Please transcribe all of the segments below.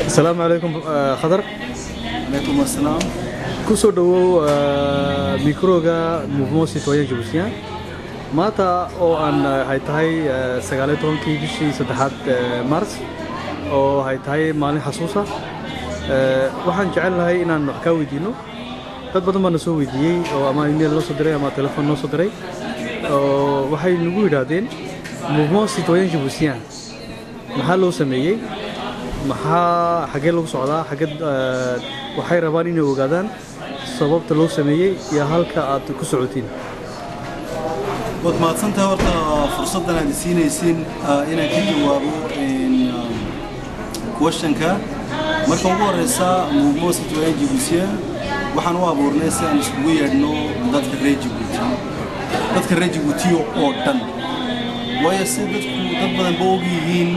Asalaamu calaykum, Khadar. Calaykum assalaam. Ku soo dhawow microga Mouvement Citoyen Djiboutien. Maanta oo aan ay tahay 19-kii bishii saddexaad, Mars, oo ay tahay maalin xasuusa, waxaan jecel lahay inaan wax kaa weydiino. Dad badan baa na soo weydiiyey oo ama email noo soo diray ama telefon noo soo diray, oo waxay nagu yidhaahdeen: Mouvement Citoyen Djiboutien maxaa loo sameeyey? Maxaa, xaggee lagu socdaa? Xaggee? Waxay rabaan inay ogaadaan sababta loo sameeyey iyo halka aad ku socotiin. Waad mahadsantahay. Horta fursaddan aad isiinaysiin inaan ka jawaabo questionka. Marka ugu horeysa, Mouvement Citoyen Djiboutien waxaan u abuurnay si aan iskugu yeedhno dadka reer Djibouti, dadka reer Djiboutiyo oo dhan. Waayo, si dadku dad badan ba og yihiin,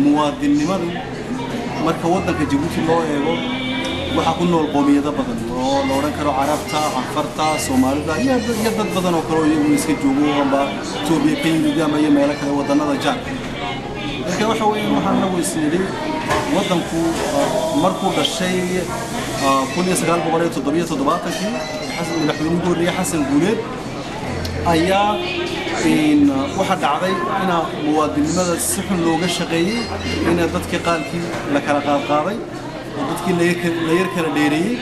muwaadinnimadu marka waddanka Djibouti loo eego, waxaa ku nool qoomiyado badan oo la odhan karo Carabta, Canfarta, Soomaalida iyo dad badan oo kale oo iyaguna iska joogo, amba Itoobiya ka yimid ama iyo meelo kale, waddannada jaarka. Marka waxa weeyaan, waxaan nagu is nidhi, waddanku markuu dhashay 1977-kii, madaxweynuhu ugu horreeyey Xasan Guuleed ayaa, waxaa dhacday ina muwaadinnimada si xun looga shaqeeyey, ina dadkii qaalkii la kala qaadqaaday oo dadkii la yar kala dheereeyey.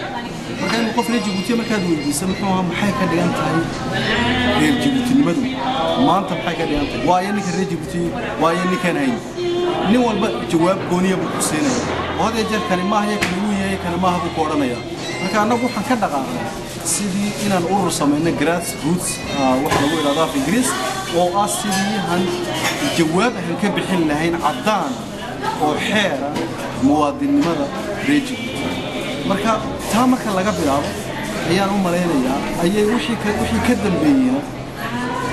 Marka in qof reer Jabuutiya markaad weydiisa, muxuu ahaa, maxay ka dhigan tahay reer Jabuutinimadu maanta, maxay ka dhigan tahay, waayo ninka reer Jabuuti, waayo ninkaan hayn, nin walba jawaab gooniya buu ku siinaya, oo had iyo jeer kani maaha iyo kani uu yahay, kani maaha buu ku odhanaya. Marka annagu waxaan ka dhaqaaqnay sidii inaan urur samayno grass roots, waxa lagu idhahdo af Ingiriis, oo ah sidii han jawaab han ka bixin lahayn caddaan oo xeera muwaadinnimada reer Jabuuti. Marka taa marka laga bilaabo ayaan u malaynayaa ayay wixii ka dambeeyeyna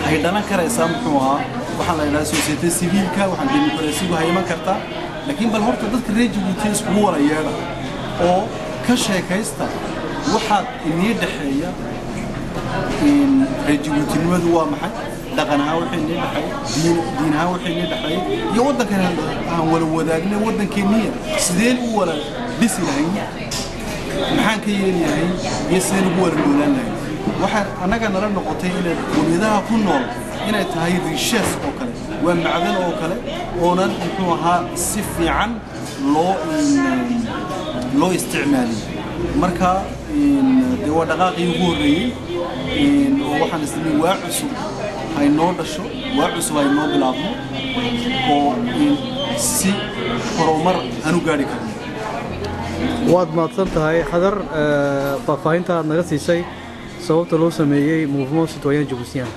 ay dhalan karaysaa. Muxuu ahaa, waxaan la idhaha société civile-ka, waxaan dimuqraasigu hayman kartaa. Laakiin bal horta dadka reer Jabuuti iskugu wada yeedha oo ka sheekaysta waxaad inii dhexeeya. Reer Jabuutinimadu waa maxay? Dhaqan ahaan wixii inii dhexeeya, diin ahaan wixii inii dhexeeya, iyo waddankan aan wala wadaagnay, waddankeeniya sideen u wada dhisi lahayn, maxaan ka yeeli lahayn iyo sideen ugu wada noolaan lahayn? Waxaa annaga nala noqotay inay qowmiyadaha ku nool inay tahay richesse oo kale, waa macdan oo kale oonan muxuu ahaa si fiican loo isticmaalin. Marka dee waa dhaqaaqii ugu horreeyey oo waxaan isnii waa cusub hay noo dhasho, waa cusub hay noo bilaabmo oo si horumar aan u gaadhi karno. Waad mahadsan tahay, Khadar, faahfaahinta aad naga siisay sababta loo sameeyey Mouvement Citoyen Djiboutien.